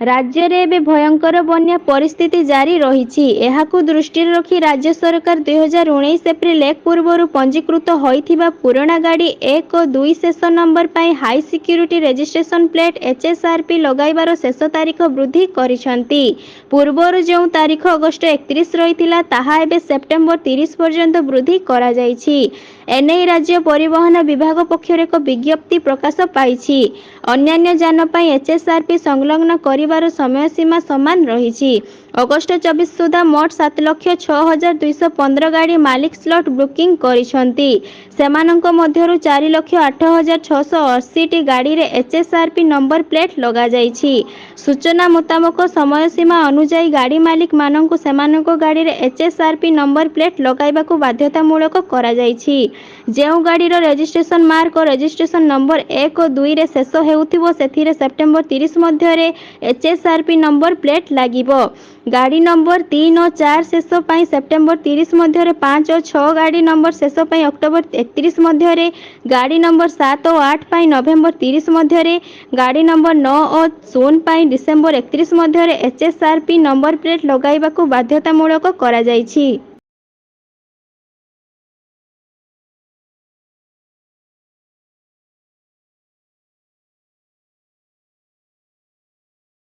ରାଜ୍ୟରେ ଏବେ ଭୟଙ୍କର ବନ୍ୟା ପରିସ୍ଥିତି ଜାରି ରହିଛି। ଏହାକୁ ଦୃଷ୍ଟିରେ ରଖି ରାଜ୍ୟ ସରକାର 2019 ଏପ୍ରିଲ 1 ପୂର୍ବରୁ ପଞ୍ଜୀକୃତ ହୋଇଥିବା ପୁରୁଣା ଗାଡ଼ି 1 ଓ 2 ଶେଷ ନମ୍ବର ପାଇଁ high security registration plate HSRP ଲଗାଇବାର ଶେଷ ତାରିଖ ବୃଦ୍ଧି କରିଛନ୍ତି। ପୂର୍ବରୁ ଯେଉଁ ତାରିଖ ଅଗଷ୍ଟ 31 ରହିଥିଲା, ତାହା ଏବେ ସେପ୍ଟେମ୍ବର 30 ପର୍ଯ୍ୟନ୍ତ ବୃଦ୍ଧି କରାଯାଇଛି। ଏନେଇ ରାଜ୍ୟ ପରିବହନ ବିଭାଗ ପକ୍ଷରୁ ଏକ ବିଜ୍ଞପ୍ତି ପ୍ରକାଶ ପାଇଛି। ଅନ୍ୟାନ୍ୟ ଯାନ ପାଇଁ ଏଚ୍ଏସ୍ଆର୍ପି ସଂଲଗ୍ନ କରିବାର ସମୟସୀମା ସମାନ ରହିଛି। ଅଗଷ୍ଟ 24 ସୁଦ୍ଧା ମୋଟ 7,06,215 ଗାଡ଼ି ମାଲିକ ସ୍ଲଟ୍ ବୁକିଂ କରିଛନ୍ତି। ସେମାନଙ୍କ ମଧ୍ୟରୁ 4,08,680ଟି ଗାଡ଼ିରେ ଏଚ୍ଏସ୍ଆର୍ପି ନମ୍ବର ପ୍ଲେଟ୍ ଲଗାଯାଇଛି। ସୂଚନା ମୁତାବକ, ସମୟସୀମା ଅନୁଯାୟୀ ଗାଡ଼ି ମାଲିକମାନଙ୍କୁ ସେମାନଙ୍କ ଗାଡ଼ିରେ ଏଚ୍ଏସ୍ଆର୍ପି ନମ୍ବର ପ୍ଲେଟ୍ ଲଗାଇବାକୁ ବାଧ୍ୟତାମୂଳକ କରାଯାଇଛି। ଯେଉଁ ଗାଡ଼ିର ରେଜିଷ୍ଟ୍ରେସନ ମାର୍କ ଓ ରେଜିଷ୍ଟ୍ରେସନ ନମ୍ବର 1 ଓ 2ରେ ଶେଷ ହେଉଥିବ, ସେଥିରେ ସେପ୍ଟେମ୍ବର 30 ମଧ୍ୟରେ ଏଚ୍ଏସ୍ଆର୍ପି ନମ୍ବର ପ୍ଲେଟ୍ ଲାଗିବ। ଗାଡ଼ି ନମ୍ବର 3 ଓ 4 ଶେଷ ପାଇଁ ସେପ୍ଟେମ୍ବର 30 ମଧ୍ୟରେ, 5 ଓ 6 ଗାଡ଼ି ନମ୍ବର ଶେଷ ପାଇଁ ଅକ୍ଟୋବର 31 ମଧ୍ୟରେ, ଗାଡ଼ି ନମ୍ବର 7 ଓ 8 ପାଇଁ ନଭେମ୍ବର 30 ମଧ୍ୟରେ, ଗାଡ଼ି ନମ୍ବର 9 ଓ 0 ପାଇଁ ଡିସେମ୍ବର 31 ମଧ୍ୟରେ ଏଚ୍ଏସ୍ଆର୍ପି ନମ୍ବର ପ୍ଲେଟ୍ ଲଗାଇବାକୁ ବାଧ୍ୟତାମୂଳକ କରାଯାଇଛି।